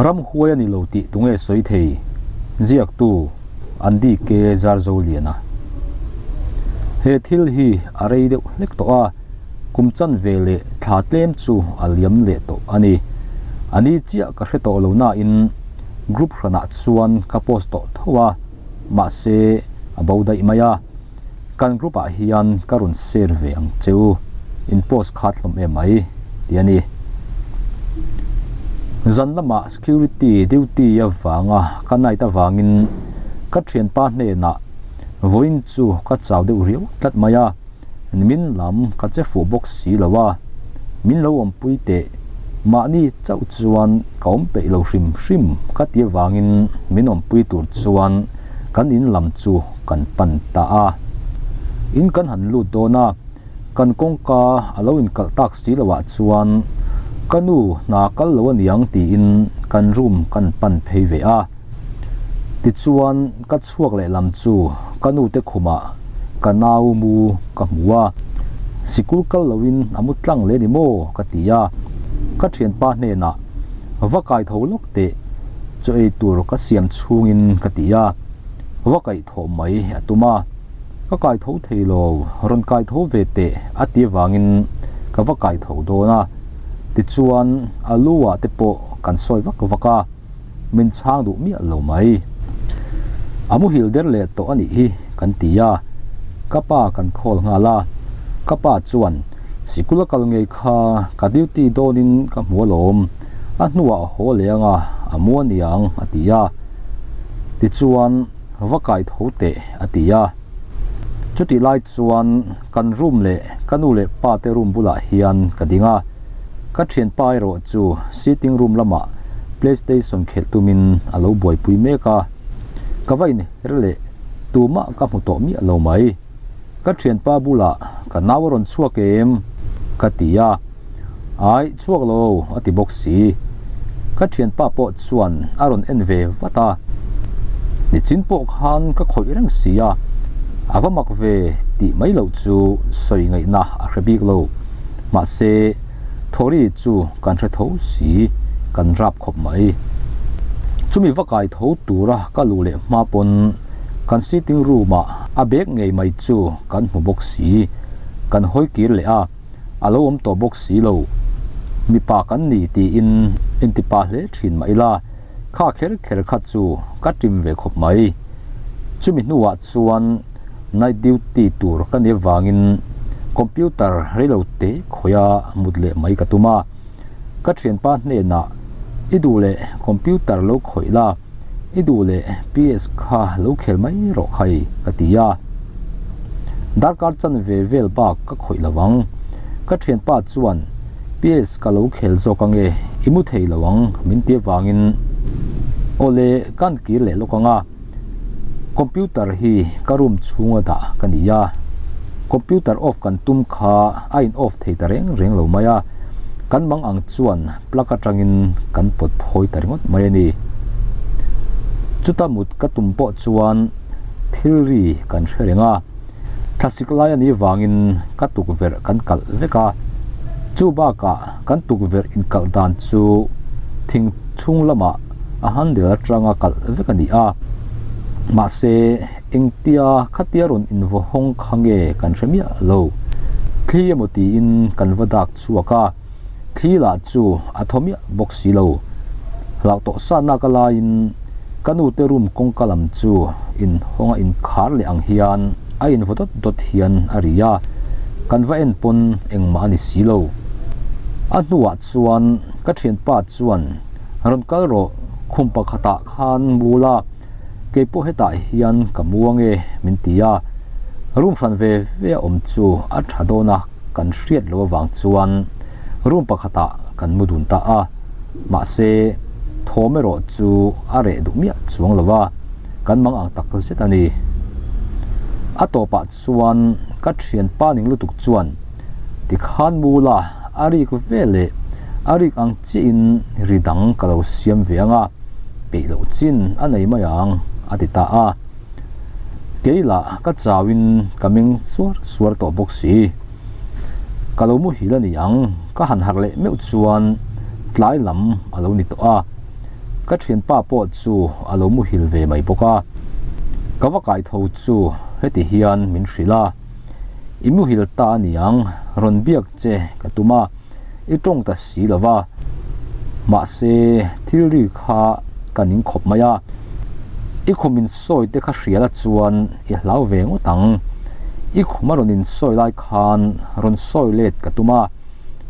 Ramhuai a ni lo tih tunge sawi thei? Ziaktu, Andy K. Zarzoliana. He thil hi a rei deuh hlek tawh a, kum chanve leh thla tlem chu a liam leh tawh a ni. A ni chiah ka hre tawh lo nain group hranah chuan ka post tawh tho a, mahse a bo daih mai a. Kan group ah hian ka rawn share ve ang che u, in post khat hlawm em mai tih a ni. Zan lamah security duty avanga ka night avangin ka thianpa hnenah vawiin chu ka chau deuh riau tlat mai a, nimin lam ka che fuh bawk si lo a, min lo awmpui teh mahni chauh chuan ka awm peih lo hrim hrim ka ti avangin min awmpui tur chuan kan in lam chu kan pan ta a. In kan han lut dawn a, kan kawngka a lo inkalh tak si loh ah chuan ka nu hna kal lo aniang tiin kan room kan pan phei ve a. Tichuan ka chhuak leh lam chu ka nu te khumah ka nau mu ka hmu a, sikul kal loin a mu tlang leh ni maw ka ti a. Ka thianpa hnenah va kai tho lawk teh chaw ei tur ka siam chhungin ka ti a. Va kaih thawh mai a tum a, ka kai tho thei lo, rawn kai tho ve teh a ti avangin ka va kai tho dawn a, tichuan a lu ah te pawh kan sawi vak vak a, min chhang duh miah lo mai. A muhil der leh tawh a nih hi kan ti a, ka pa kan call nghal a, ka pa chuan sikul a kal ngei kha ka duty dawnin ka hmu alawm, a hnuah a haw leh ang a, a mu aniang a ti a. Tichuan, va kai tho teh, a ti a. Chutih lai chuan kan room leh ka nu leh pa te room bulah hian ka ding a. Ka thianpa erawh chu sitting room lamah playstation khelh tumin a lo buaipui mek a. Ka va inher leh tumah ka hmu tawh miah lo mai. Ka thianpa bulah ka nau a rawn chhuak em? ka ti a. Ai, chhuak lo, a ti bawk si. Ka thianpa pawh chuan a rawn en ve vat a. Nichin pawh khan ka khawih reng si a, a va mak ve tih mai loh chu sawi ngaihna a hre bik lo. Mahse, Thawri chu kan hre tho si, kan rap khawp mai. Chumi va kai tho tura ka luh leh hma pawn kan sitting room ah a bag ngei mai chu kan hmu bawk si. Kan hawi kir leh a. a lo awm tawh bawk si lo. Mipa kan ni tiin intipa hle thin mah ila, kha kher kher kha chu ka ṭim ve khawp mai. Chumi hnuah chuan night duty tur ka nih avangin computer reilo te khawia mut leh mai ka tum a. Ka ṭhianpa hnenah, I duh leh computer lo khawih la, I duh leh PS kha lo khel mai rawh khai ka ti a. Darkar chanve vel bak ka khawih lo ang. Ka thianpa chuan PS ka lo khel zawk ange i mu thei lo ang min ti avangin awle kan kir leh lawk ang a. Computer hi ka room chhunga dah ka ni a. Computer off kan tum kha a in off thei ta reng reng lo mai a. Kan mang ang chuan plug atangin kan pawt phawi ta ringawt mai a ni. Chuta mut ka tum pawh chuan thil ri kan hre reng a, thlasik lai a nih vangin ka tukverh kan kalh vek a, chu bakah kan tukverh inkalh dan chu thing chhung lamah a handle atanga kalh vek a ni a, mahse engtia khatia rawn invawhawng kha nge kan hre miah lo. Thli emaw tiin kan va dak chhuak a. Thli lah chu a thaw miah bawk si lo. Hlauh tawh sa nak a laiin ka nu te room kawngka lam chu inhawng a inkhar leh ang hian a invaw dawt dawt hian a ri a, kan va en pawn engmah a ni si lo. A hnuah chuan ka thianpa chuan rawn kal rawh khum pakhatah khan mu la, keipawh hetah hian ka mu ange min ti a, room hran ve ve a awm chu a tha dawn a. Kan hriat loh avang chuan room pakhatah kan mu dun ta a, mahse thawm erawh chu a reh duh miah chuang lo a, kan mang ang tak zet a ni. A tawpah chuan ka thianpa ning lutuk chuan tikhan mu la a rik ve leh a rik ang chiahin ri dang ka lo siam ve ang a, peih loh chin a nei mai ang a ti ta a. Kei lah ka chauin ka meng suar suar tawh bawk si. Ka lo muhil a ni ang, ka han harh leh meuh chuan tlai lam a lo ni tawh a. Ka thianpa pawh chu a lo muhil ve mai bawk a. Ka va kaitho chu heti hian min hrilh a, I muhil ta a niang, rawn biak che ka tum a, i tawng ta si lo va. Mahse, thil ri kha ka ning khawp mai a, i khum insawi te kha hrial a chuan i hlau ve ngawt ang. I khum a rawn insawi lai khan rawn sawi let ka tum a,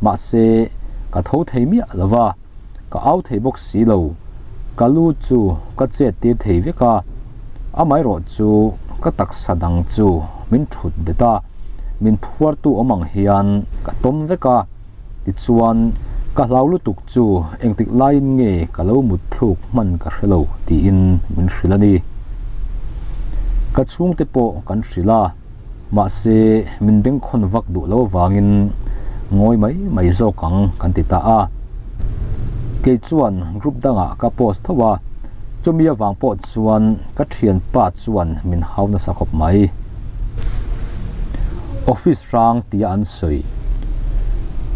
mahse, ka tho thei miah lo va. Ka au thei bawk si lo, ka lu chu ka chet tir thei vek a, amaherawh chu ka taksa dang chu min thut bet a, min phuartu awm ang hian ka tawm vek a, tichuan ka hlau lutuk chu engtik laiin nge ka lo mut thluk hman ka hre lo tiin min hrilh a ni. Ka chhungte pawh kan hrilh a. Mahse, min bengkhawn vak duh lo avangin ngawi mai mai zawk ang kan ti ta a. Kei chuan group dangah ka post tho a, chumi avang pawh chuan ka thianpa chuan min hau nasa khawp mai. Office hrang tia an sawi.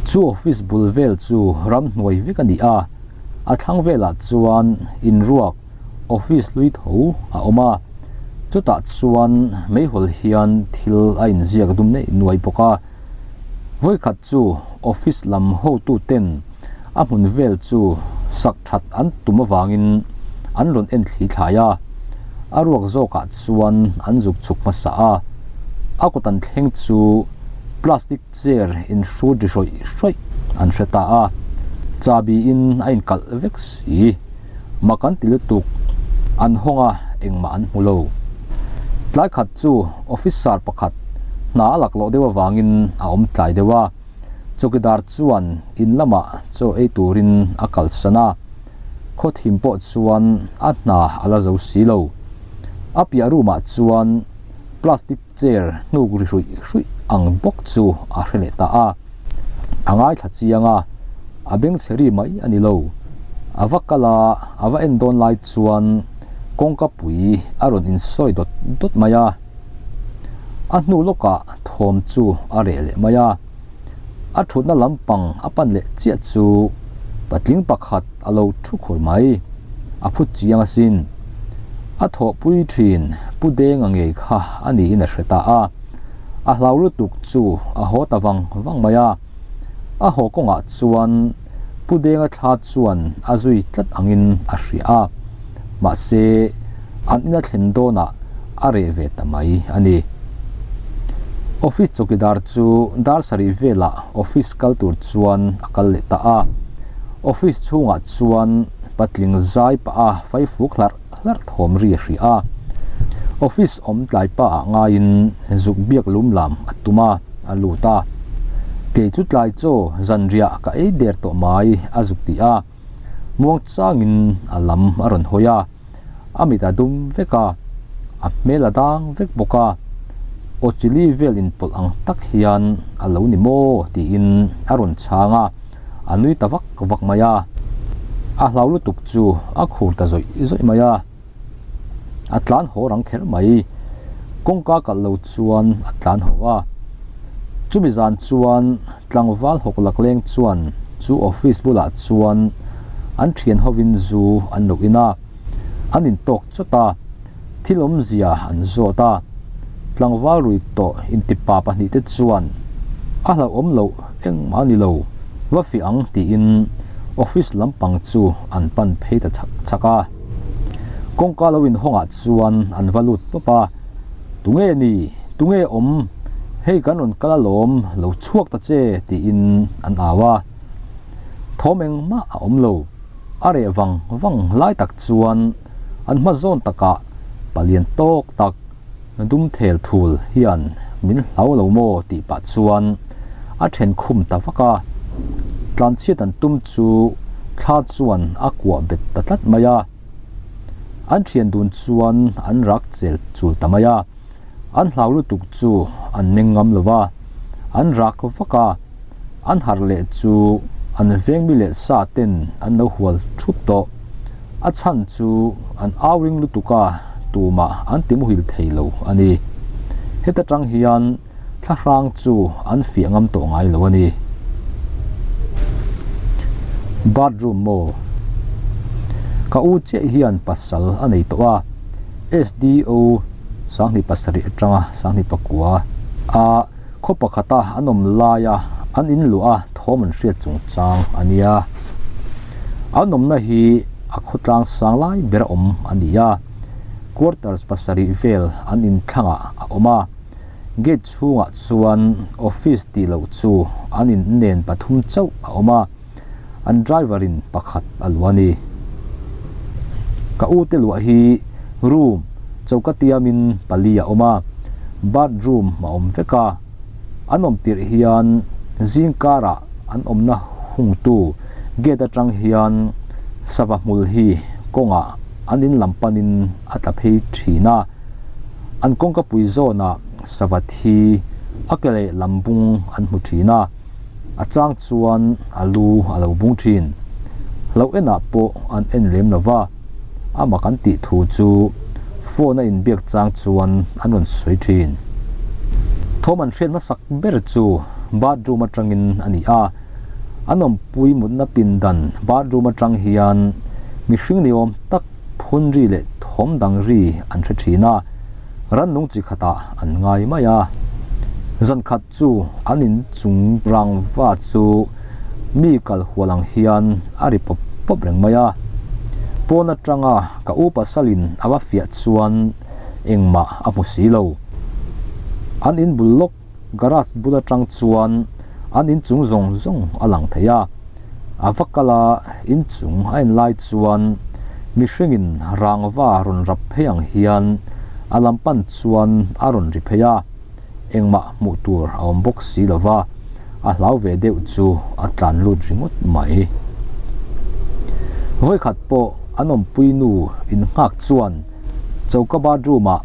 Chu office bul vel chu ramhnuai vek a ni a, a thlang velah chuan inruak, Office hlui tho a awm a, chutah chuan meihawl hian thil a inziak dum neih nuai bawk a. Vawikhat chu office lam hotu ten a hmun vel chu sak that an tum avangin an rawn en thli thlai a, a ruak zawkah chuan an zuk chhuk hmasa a, a kut an thleng chu plastic chair inhrut ri hrawih hrawih an hre ta a, chahbi in a inkalh vek si. Mak an ti lutuk, an hawng a, engmah an hmu lo. Tlai khat chu officer pakhat hna a lak loh deuh avangin a awm tlai deuh a, chawkidar chuan in lamah chaw ei turin a kalsan a, khawthim pawh chuan a hna a la zo si lo. A piah room ah chuan plastic chair hnuk ri hruih hruih ang bawk chu a hre leh ta a. A ngaithla chiang a, a bengchhe ri mai a ni lo. A va kal a, a va en dawn lai chuan kawngka pui a rawn insawi dawt dawt mai a. A hnu lawkah thawm chu a reh leh mai a. A thutna lampang a pan leh chiah chu patling pakhat a lo thu khur mai. A phut chiang asin. A thawhpui thin Pu Denga ngei kha a niin a hre ta a. A hlau lutuk chu a haw ta vang vang mai a. A haw kawngah chuan Pu Denga thla chuan a zui tlat angin a hria a. Mahse, an ina thlen dawnah a reh ve ta mai a ni. Office chawkidar chu dar sarih velah office kal tur chuan a kal leh ta a. Office chhungah chuan patling zai pah a faifuk hlarh hlarh thawm ri a hria a. Office awm tlai pa ah ngaiin zuk biak lum lam a tum a, a lut a. Kei chu tlai chaw zanriah ka ei der tawh mai a zuk ti a. Muang changin a lam a rawn hawi a, a mit a dum vek a, a hmel a dang vek bawk a, aw chili vel inpawlh ang tak hian a lo ni maw tiin a rawn chhang a, a nui ta vak vak mai a, a hlau lutuk chu a khur ta zawih zawih mai a, a tlan haw rang kher mai, kawngka kalh lo chuan a tlan haw a, chumi zan chuan tlangval hawk lak leng chuan chu office bulah chuan an thian hovin zu an lo in a, an intawk chawt a, thil awmzia an zawt a, tlangval rui tawh intipa pahnihte chuan a hlauhawm loh engmah a ni lo, va fiah ang tiin office lampang chu an pan phei ta chak chak a. Kawngka lo inhawngah chuan an va lut pawp a, Tunge ni? Tunge awm? Hei kan rawn kal alawm, lo chhuak ta che tiin an au a. Thawm engmah a awm lo. A reh vang vang lai tak chuan an hma zawn takah palian tawk tak dum thel thul hian min hlau lo maw tih pah chuan a then khum ta vak a. Tlanchhiat an tum chu thla chuan a kuah bet ta tlat mai a. An thian dun chuan an rak chel chul ta mai a. An hlau lutuk chu an meng ngam lo va, an rak vak a. An harh leh chu an vengmi leh sa ten an lo hual thup tawh. A chhan chu an au ring lutuk a, tumah an ti muhil thei lo a ni. Heta tang hian thlahrang chu an fiah ngam tawh ngai lo a ni. Bathroom maw? Ka u chiah hian pasal a nei tawh a, SDO 2007 atanga 2009 a khaw pakhata an awm laia an in luah a thawm an hriat chungchang a nia. An awmna hi a khawtlang sang lai ber a awm a ni a, quarters pasarih vel an inthlangah a awm a. Gate chhungah chuan office tih loh chu an in nen pathum chauh a awm a, an driver in pakhat a luah a ni. Ka u te luah hi room choka tiamin pali a awm a, bathroom a awm vek a, an awm tirh hian zing karah an awmna hungtu gate atang hian sava hmul hi kawngah an in lam panin a tla phei thin a. An kawngka pui zawnah savat hi a ke leh lam bung an hmu thin a, a chang chuan a lu a lo bung thin. Hlo enah pawh an en lem lo va, amah kan tih thu chu phone a inbiak chang chuan an rawn sawi thin. Thawm an hriat hmasak ber chu bathroom atangin a ni a, an awmpui mutna pindan bathroom atang hian mihring ni awm tak Phun ri leh thawm dang ri an hre thin a, rannung chi khatah an ngai mai a. Zan khat chu an inchung rangva chu mi kal hual ang hian a ri pawp pawp reng mai a. Pawn atanga ka u pasalin a va fiah chuan engmah a hmu si lo. An inbul lawk Garage bul atang chuan an inchung zawng zawng a lang thei a, a va kal a inchung a en lai chuan mihringin rangva rawn rap phei ang hian a lam pan chuan a rawn ri phei a, engmah hmuh tur a awm bawk si lo va, a hlau ve deuh chu a tlan lut ringawt mai. Vawikhat pawh an awmpui nu innghak chuan choka bathroom ah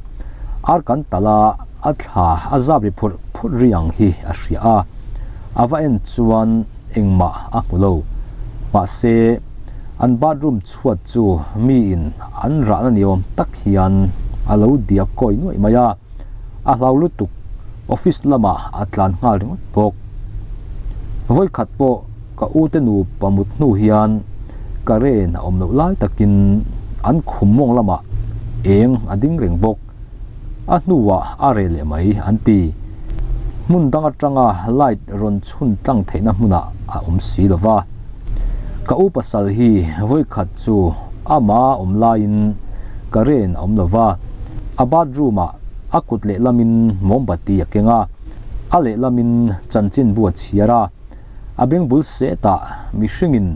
ar kan talh a, A thla a zap ri phurh phurh ri ang hi a hria a, a va en chuan engmah a hmu lo. Mahse, an bathroom chhuat chu miin an rahna ni awm tak hian a lo diak kawi nuaih mai a, a hlau lutuk office lamah a tlan nghal ringawt bawk. Vawikhat pawh ka u te nupa mut hnu hian current a awm loh lai takin an khum mawng lamah eng a ding reng bawk. A hnuah a reh leh mai an ti. Hmun dang atanga light rawn chhun tlang theihna hmunah a awm si lo va. Ka u pasal hi vawikhat chu ama awm laiin current a awm lo va, a bathroom ah a kut lehlamin mawmbati a keng a, a lehlamin chanchinbu a chhiar a. A beng bul setah mihringin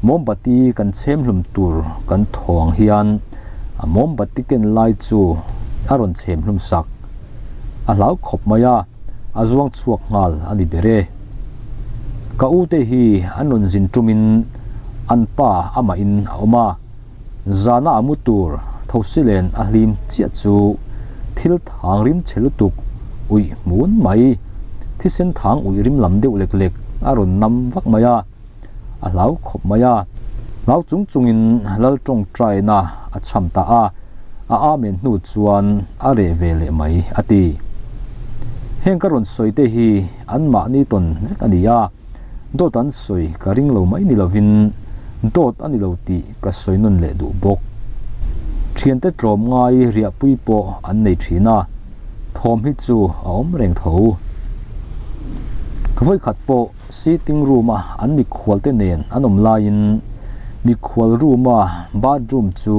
mawmbati kan chhem hlum tur kan thaw ang hian a mawmbati ken lai chu a rawn chhem hlum sak. A hlau khawp mai a, a zuang chhuak nghal a ni ber e. Ka u te hi an rawn zin tumin an pa amahin a awm a. Zana a mu tur Thosilen a hlim chiah chu thil thang rim chhe lutuk uih hmun mai, thisen thang uih rim lam deuh lek lek a rawn nam vak mai a, a hlau khawp mai a. Hlau chung chungin Lal tawngtaina a chham ta a, a amen hnu chuan a reh ve leh mai a ti. Heng ka rawn sawi te hi anmahni tawn vek a ni a. Dawt an sawi ka ring lo mai ni lovin dawt a ni lo tih ka sawi nawn leh duh bawk. Thiante tlawm ngai riahpui pawh an nei thin a, thawm hi chu a awm reng tho. Vawikhat pawh sitting room a an mikhual te nen an awm laiin mikhual room a bathroom chu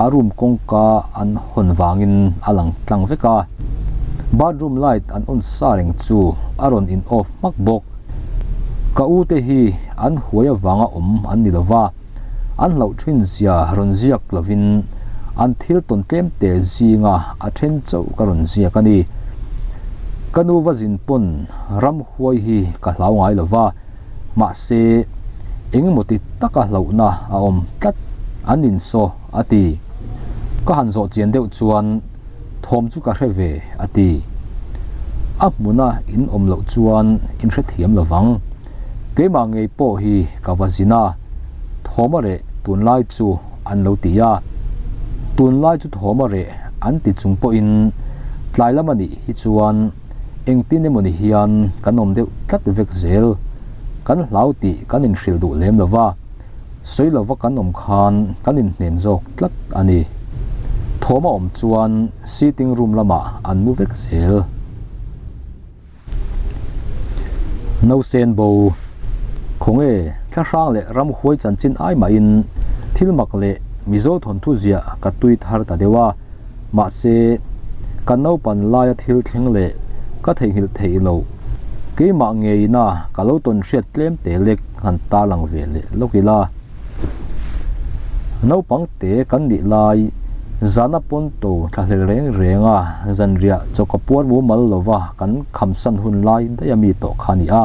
a room kawngka an hawn vangin a lang tlang vek a, bathroom light an on sa reng chu a rawn in off hmak bawk. Ka u te hi an huai avanga awm an ni lova, an hlauh thin zia rawn ziak lovin an thil tawn tlem te zinga a then chauh ka rawn ziak a ni. Ka nu va zin pawn ramhuai hi ka hlau ngai lova, mahse engemaw ti taka hlauhna a awm tlat an insaw a ti. Ka han zawh chian deuh chuan Thawm chu ka hre ve, a ti. A hmuna in awm loh chuan in hrethiam lo vang. Keimah ngei pawh hi ka va zin a, thawm a reh tunlai chu an lo ti a. Tunlai chu thawm a reh an ti chung pawhin tlai lam a nih hi chuan engtin emaw ni hian kan awm deuh tlat vek zel. Kan hlau tih kan inhrilh duh lem lo va. Sawi lova kan awm khan kan inhnem zawk tlat a ni. Thawm a awm chuan sitting room lamah an mu vek zel. Nausen bo, Khawnge thlahrang leh ramhuai chanchin ai mahin thil mak leh Mizo thawnthu ziah ka tui thar ta deuh a, mahse ka naupan laia thil thleng leh ka theihnghilh theih loh keimah ngeina ka lo tawn hriat tlem te lek han tarlang ve leh lawk ila. Naupang te kan nih lai zana pawnto thlahlel reng reng a zanriah chawka puar mumal lova kan khamsan hun lai daih a mi tawh kha a ni a.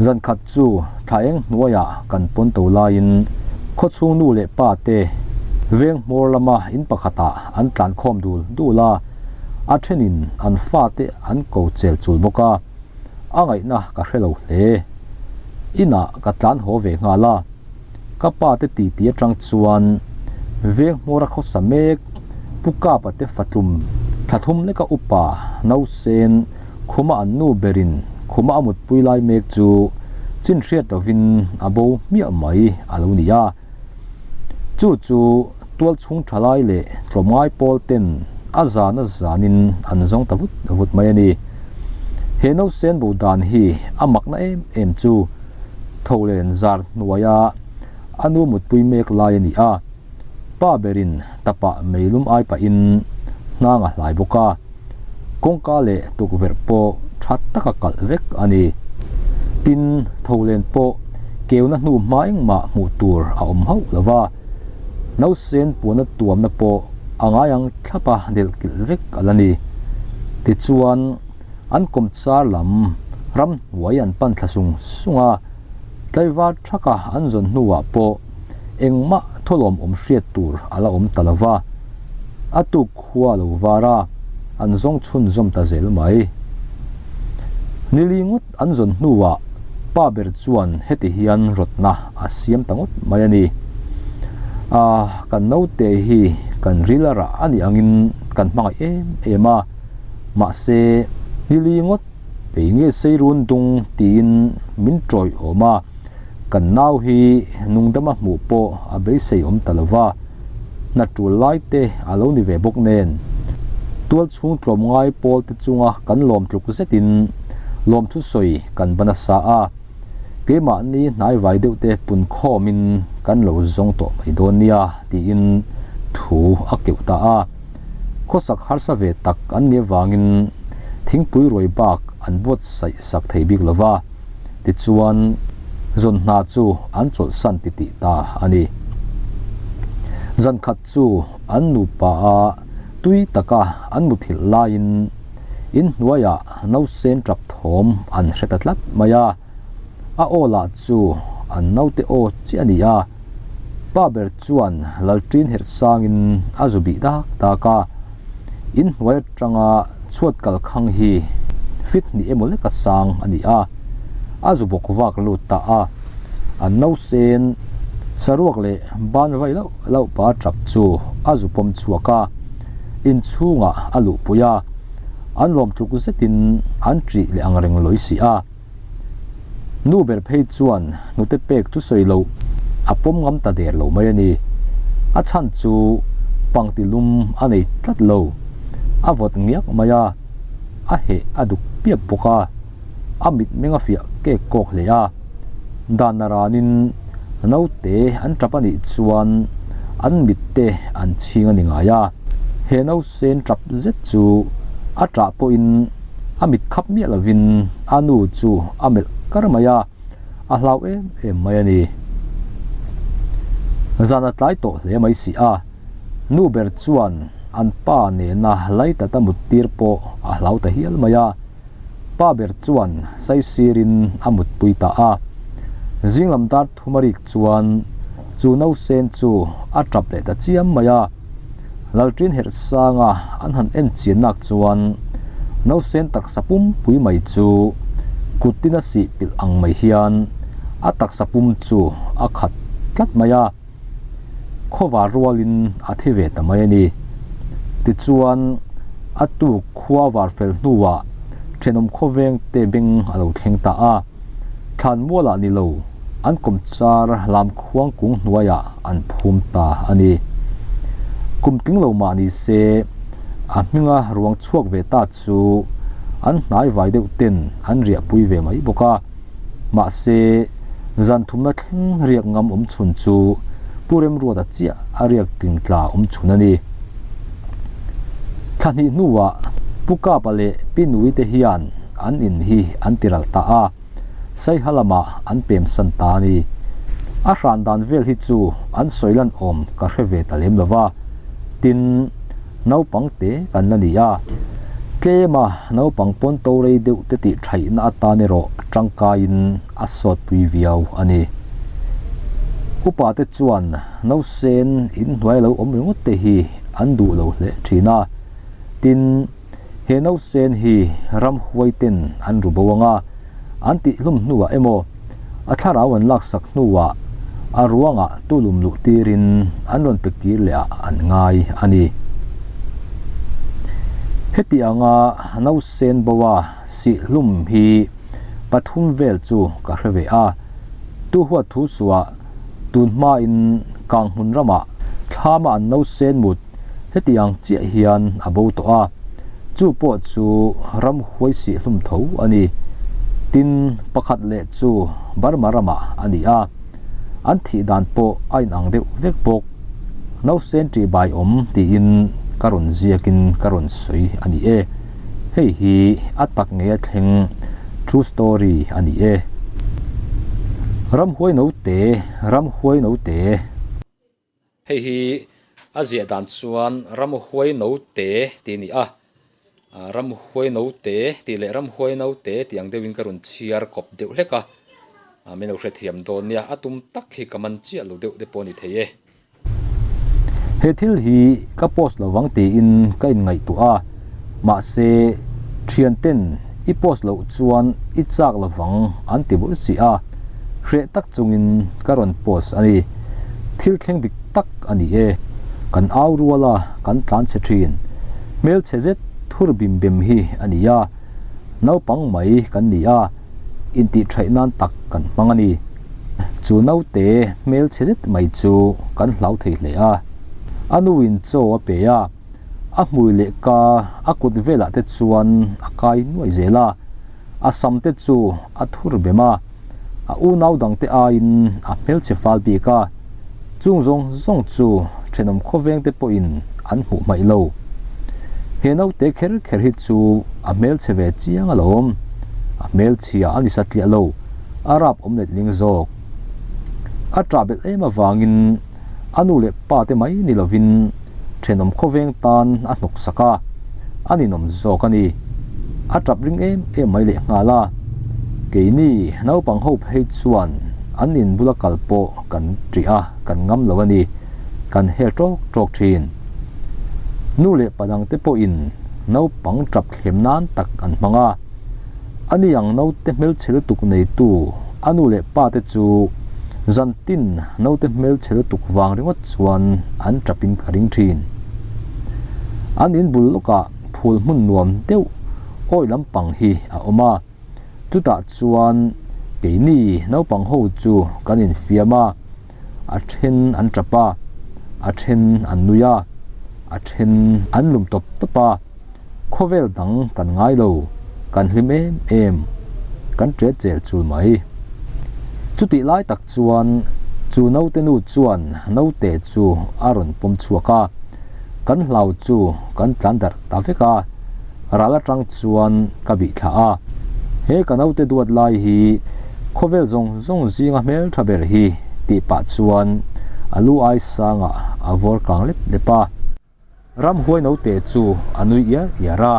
Zan khat chu thla eng hnuaiah kan pawnto laiin khawchhung nu leh pa te veng hmawr lama in pakhatah an tlan khawm dul dul a, a thenin an fate an ko chel chul bawk a, a ngaihna ka hre lo hle. Inah ka tlan haw ve nghal a, ka pa te titi atang chuan veng hmawra khawsa mek Pu Kapa te fatlum thla thum leka upa Nausen khuma an nu berin khuma a mutpui lai mek chu chin hriat lovin a bo hmiah mai a lo ni a. Chu chu tual chhung tha lai leh tlawmngai pawl ten a zan a zanin an zawng ta vut vut mai a ni. He nausen bo dan hi a makna em em chu tholen zar hnuaia a nu mutpui mek lai a ni a. Pa berin tapah meilum ai pahin hnang a hlai bawk a, kawngka leh tukverh pawh tha taka kalh vek a ni. Tin, tholen pawh keuna hnu hma engmah hmuh tur a awm hauh lo va, nausen puana tuamna pawh a ngai ang thlapa delh kilh vek a la ni. Tichuan, an kawmchar lam ramhnuai an pan thla sung sung a, tlaivar thaka an zawn hnuah pawh engmah thawlawm awm hriat tur a la awm ta lo va, a tuk khua lo var a, an zawng chhunzawm ta zel mai. Nili ngawt an zawn hnuah pa ber chuan heti hian rawtna a siam ta ngawt mai a ni. Ah, kan naute hi kan ril a rah a nih angin kan hmangaih em em a, mahse nili ngawt Kei nge Seirun dung tiin min tawih awm a, kan nau hi nungdama hmuh pawh a beisei awm ta lo va, hna tul lai te a lo ni ve bawk nen. Tual chhung tlawmngai pawl te chunga kan lawm tluk zetin lawmthu sawi kan ban a sa a, keimahni hnaivai deuh te pun khawmin kan lo zawng tawh mai dawn nia tiin thu a keuh ta a. Khawsak harsa ve tak an nih avangin thingpui ruai bak an buatsaih sak thei bik lo va, tichuan zawn hna chu an chawlhsan ti tih ta a ni. Zan khat chu an nupa a tui taka an muthilh laiin inhnuaiah nausen tap thawm an hre ta tlat mai a. A aw lah chu an naute aw chiah a ni a, pa ber chuan Lalṭin herh sangin a zu bih dak dak a, inhnuai atanga chhuat kal khang hi fit hnih emaw leka sang a ni a, a zu bawk vak lut ta a, an nausen saruak leh ban vai lauh lauh pa tap chu a zu pawm chhuak a, inchhungah a luhpui a, an lawm tluk zetin an ṭih leh angreng lawi si a. Nu ber phei chuan hnute pek chu sawi loh a pawm ngam ta der lo mai a ni. A chhan chu pangti lum a nei tlat lo. A vawt ngiak mai a, a heh a duk piap bawk a, a mitmeng a fiah kek kawk hle a. Dan a ranin naute an tap a nih chuan an mitte an chhing a ni ngai a. He nausen tap zet chu a tah pawhin a mit khap miah lovin a nu chu a melh kar mai a, a hlau em em mai a ni. Zan a tlai tawh hle mai si a, nu ber chuan an pa nena Laitata mut tir pawh a hlau ta hial mai a, pa ber chuan saisirin a mutpui ta a. Zinglam dar thum a rik chuan chu nausen chu a tap leh ta chiam mai a. Lalṭin herh sanga an han en chian nak chuan nausen taksa pum pui mai chu kut tin a sih pilh ang mai hian a taksa pum chu a khat tlat mai a, khawvar rualin a thi ve ta mai a ni. Tichuan a tuk khua var fel hnuah thenawm khawveng te beng a lo thleng ta a, thlan mualah ni lo. an kawmchar lamkhuang kung hnuaiah an phum ta a ni. Kum tling lo mah ni se, a hminga ruang chhuak ve ta chu an hnai vai deuh ten an riahpui ve mai bawk a. Mahse, zan thumna thleng riak ngam awm chhun chu Pu Remruata chiah a riak tling tla awm chhun a ni. Thla hnih hnuah Pu Kapa leh Pi Nui te hian an in hi an ti ral ta a, Saiha lamah an pem san ta a ni. A hran dan vel hi chu an sawi lan awm ka hre ve ta lem lo va, tin, naupang te kan la ni a. Tlema naupang pawn to rei deuh te tih thaihna atan erawh tangkaiin a sawtpui viau a ni. Upa te chuan nausen inhnuai lo awm ringawt te hi an duh lo hle thin a, tin, He nausen hi ramhuai ten an ru bo anga an tih hlum hnuah emaw a thlarau an laksak hnuah a ruangah tulum luh tirin an rawn pe kir leh ah an ngai a ni. Heti anga nausen bo a sih hlum hi pathum vel chu ka hre ve a, tu huat thu suah tun hmain Kanghmun ramah thlama an nausen mut Heti ang chiah hian a bo tawh a, chu pawh chu ramhuai sih hlum tho a ni. Tin, pakhat leh chu Burma ramah a ni a, an thih dan pawh a inang deuh vek bawk. Nausen ṭih bai awm tiin ka rawn ziakin ka rawn sawi a ni e. Hei hi a tak ngei a thleng true story a ni e. Ramhuai note, ramhuai note. Hei hi a ziah dan chuan ramhuai note tih a ni a, ramhuai note tih leh ramhuai note tih ang deuhin ka rawn chhiar kawp deuh hlek a, min lo hrethiam dawn nia, a tum tak hi ka man chiah lo deuh te pawh a ni thei e. He thil hi ka post lo vang tiin ka inngaihtuah a, mahse thianten i post loh chuan i chak lo vang an ti bawlh si a, hreh tak chungin ka rawn post a ni. Thil thleng dik tak a ni e. Kan au rual a, kan tlan chhe thin. Hmelchhe zet thur bim bem hi a ni a, naupang mai kan ni a, intihṭhaih nan tak kan hmang a ni. Chu naute hmelchhe zet mai chu kan hlau thei hle a. A nuin chaw a pe a, a hmui leh ka a kut velah te chuan a kai nuai zel a. A sam te chu a thur bem a, a unau dang te aiin a hmelchhe fal bik a, chung zawng zawng chu thenawm khawveng te pawhin an hmuh hmaih lo. He naute kher kher hi chu a hmelchhe ve chiang alawm, a hmelchhia a ni satliah lo, a rap awm letling zawk. A ṭah belh em avangin a nu leh pa te mai ni lovin thenawm khawveng tan a hnawk sak a, a ninawm zawk a ni. A tap ring em em mai leh nghal a, keini naupang ho phei chuan an in bula kal pawh kan ṭih a, kan ngam lo a ni, kan hel ṭawk ṭawk ṭhin. Nu leh pa dangte pawhin naupang tap thlem nan tak an hmang a, A ni ang naute hmelchhe lutuk neitu a nu leh pa te chu zantin naute hmelchhe lutuk vang ringawt chuan an tap in ka ring thin. An in bul lawkah phul hmun nuam deuh awi lampang hi a awm a, chutah chuan keini naupang ho chu kan infiam a, a then an tap a, a then an nui a, a then an lum tawp tawp a. Khawvel dang kan ngai lo, kan hlim em em, kan ṭe chel chul mai. Chutih lai tak chuan chu naute nu chuan naute chu a rawn pawm chhuak a, kan hlau chu kan tlan darh ta vek a, ral atang chuan ka bih thla a. He ka naute duat lai hi khawvel zawng zawng zinga hmeltha ber hi tih pah chuan a lu ai sangah a vawr kang lep lep a. Ramhuai naute chu a nui iar iar a.